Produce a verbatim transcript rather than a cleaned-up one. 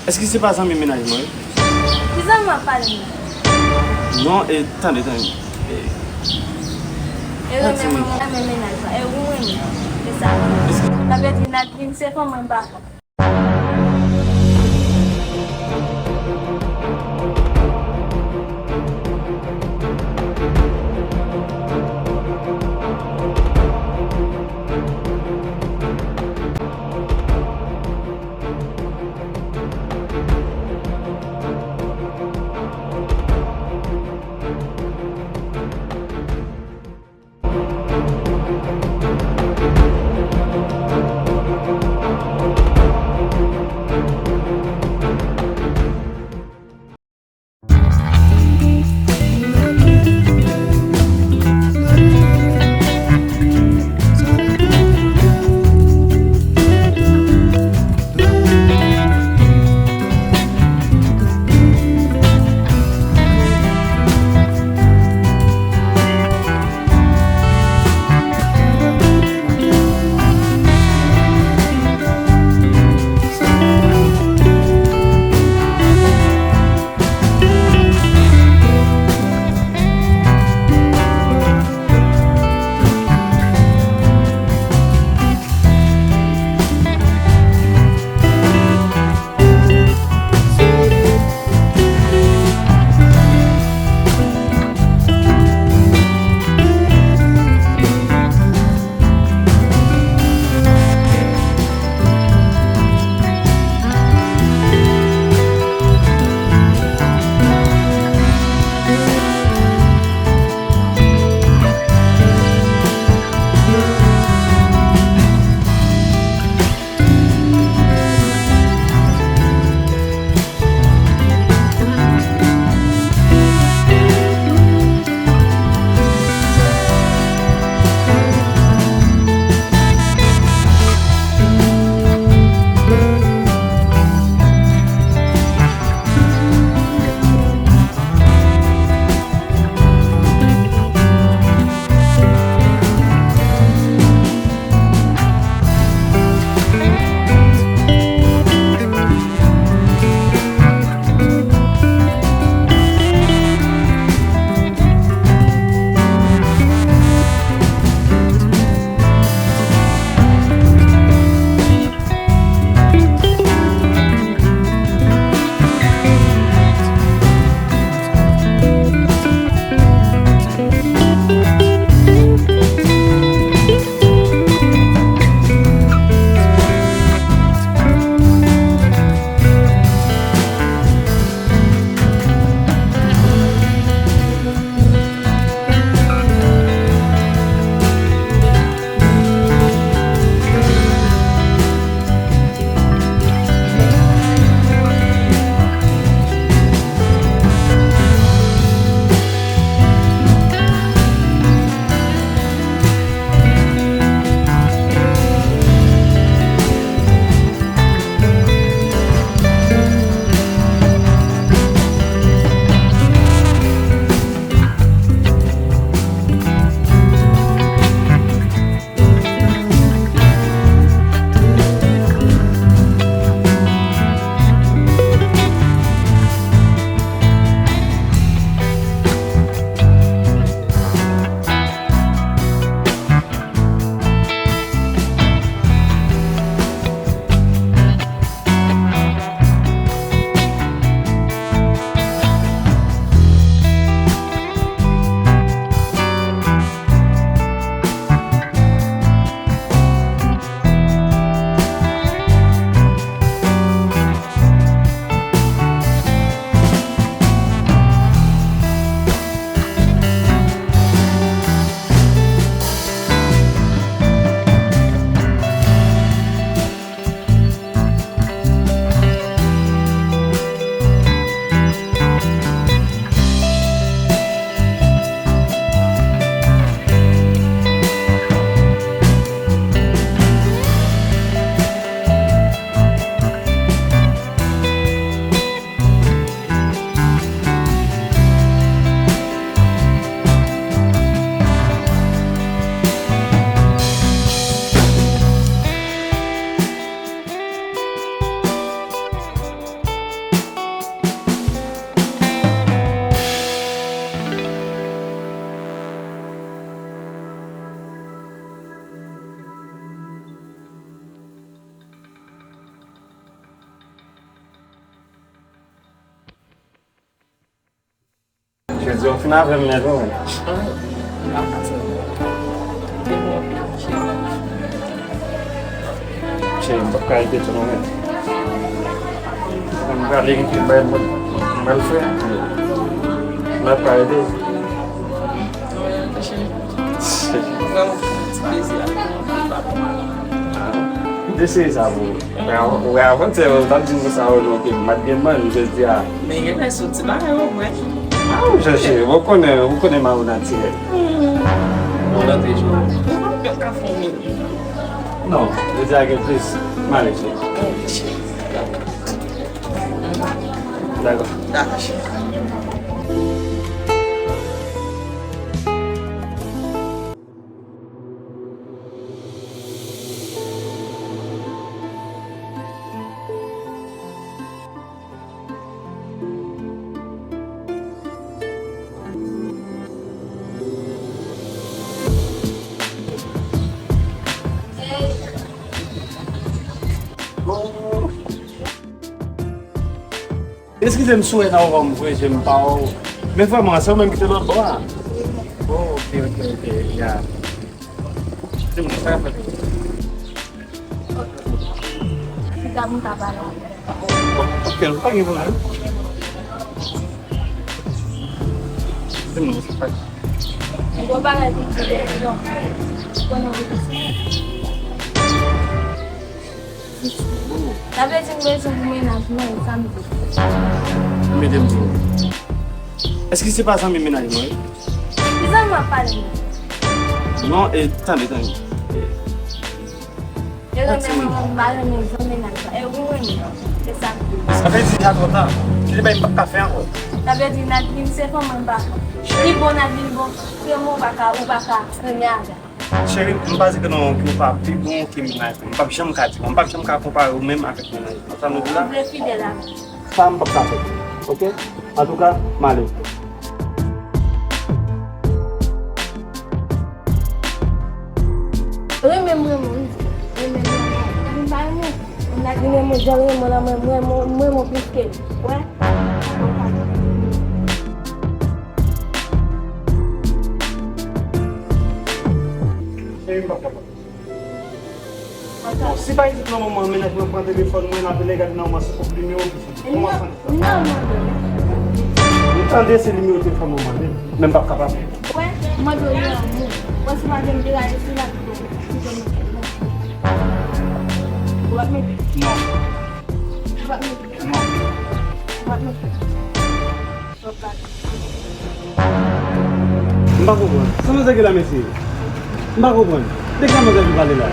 Èske se pa zanmi mennaj mwen wi? Ki zanmi w ap pale m nan? Non, e, tande, tande. E, e renmen mwen, mwen renmen mennaj la. E ou renmen. Se sa. Èske... Sa vle di Nadine se fanm mwen pa fè. Jezi, w fin avè m nèt wi, men. Cheri, m p ap ka rete tou non, men. M prale gen kèk bagay m pral fè. M p ap ka rete. Vrèman fè yon ti plezi avè w, papa. M te sere sa pou ou. Ou wè, avan, ou t ap di m konsa, ou, ke m pa t gen manje jodi a. Men genlè se yon ti bagay ou wè. A, ou chèche, ou konnen, ou konnen m a ou natirèl. Bon, lòt jou, ou pa ka fè yon minit. Non, jodi a gen plis. M ale, cheri. Ok, cheri. Dakò. Dakò, cheri. Eskize m, sou wè nan wè m vre, je m pa wè w. Men vrèman, se ou menm ki te lòt bò a? Oh, ok, ok, ok, ya. Se mwen, sa ka fèt. Piga pou m ta pale. Ok, nou pa gen pwoblèm. Se mwen, se pa. Bon bagay pou di de non. Konnen ou di. Sa vle di m bezwen pou mennaj mwen, e sa m di. Mete m di. Èske se pa zanmi mennaj mwen? Ki zanmi w ap pale m? Non, e, tande, tande. E renmen mwen, mwen pa renmen zanmi mennaj la. E ou renmen, se sa m di. Sa vle di deja twò ta. Ki te bay m p ap ka fè ankò. Sa vle di Nadine se fanm mwen pa. Pi bon Nadine bon, se mwen ou pa ka, ou pa ka renmen avè l. Cheri, m pa di ke non, ke ou pa pi bon ke mennaj mwen. M p ap janm ka di, m p ap janm ka konpare ou menm avèk mennaj mwen. Sa nou di la? Ou vle fidèl avè m. Sa m p ap ka fè. Ok? Antouka, m ale. Renmen m, renmen m, wi. Renmen m, renmen m. Mwen pa renmen. Mwen pa renmen. Mwen pa renmen. Mwen renmen w plis ke li. Wè? Cheri, m p ap kapab. Bon, si pa isit nan moman an, mennaj mwen pran telefòn mwen, l ap rele gade nan moman se kòb nimewo ki soti. Kòman sa? Non, non, non. M tande se nimewo telefòn mwen mande, men m p ap kapab. Wè, mande w yon lanmou. Wè, si pa gen m te rayi, si la ki bon, ki bon. Ou p ap mete? Non. Ou p ap mete? Non. Ou p ap mete? M pa konprann. Sa manzè gen la, mesye? M pa konprann. De ki sa manzè vin pale la?